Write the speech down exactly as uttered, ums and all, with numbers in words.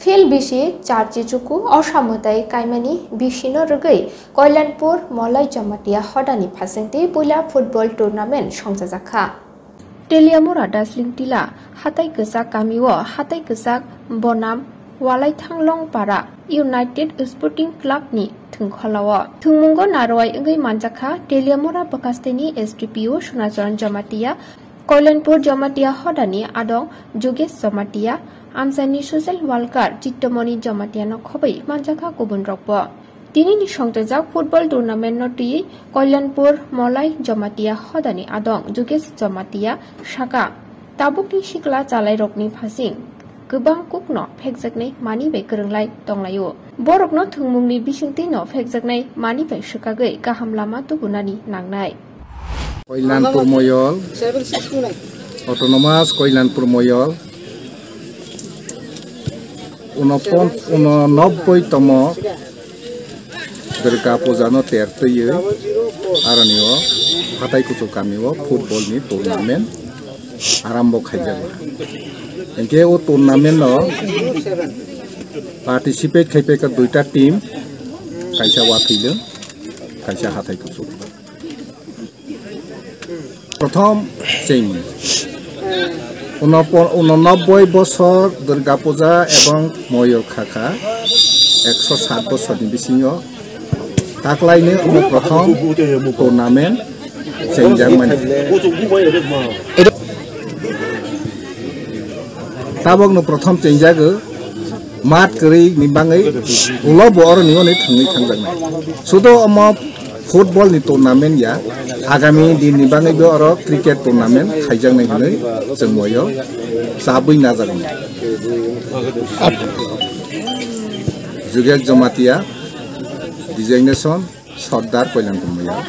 Phil bisi charchi chuku osa mwtai kaimani bisino rwgwi Koilanpur Molai Jamatia hodani phasingtwi puila football tournament songchajakha. Teliamura Dasling Tila hatai kwchak kamio hatai kwchak Bonam Walaithanglong Para United Sporting Club ni thwngkholao thwngmungo narwai wngwi manjakha Teliamura bwkhasteni S D P O Sunacharan Jamatia, Koilanpur Jamatia hodani adong Jugesh Jamatia, amchaini social worker Chittomoni Jamatia no khobwi manjakha kubun rokbo. Tinini songchajak football tournament no twiwi Koilanpur Molai Jamatia hodani adong Jugesh Jamatia saka, tabukni sikla chalairokni phasing kwbang kukno phekjaknai mani bai kwrwnglai tonglaio. Borokno thwngmungni bisingtwino phekjaknai mani bai swkagwi kaham lama tubunani nangnai. Koilanpur Moyol, Autonomous Koilanpur Moyol, unopon-, unonobboi tomo Durga Puja no ter twiwi aroni o Hatai Kuchuk kami o football ni tournament arambo khaijago. Hinkhe o tournament no participate khaipaikha duita team, kaisa Wathwilwng, kaisa Hatai Kuchuk. Prothom chengmung. Unopo-, unonobboi bosor Durga Puja ebong Moyol khakha ekso sat bosorni bisingo taklaino omo prothom tournament chengjakmani. Tabokno prothom chengjago, mat kwrwi ni bangwi ulo bo oro ni oni thangwi thangjaknai. Sudo omo football ni tournament ya, agami din ni bangwi bo oro cricket tournament khaijaknai hinwi chwng moyo chabwi najago. Jugesh Jamatia, designation Sardar Koilanpur Moyol.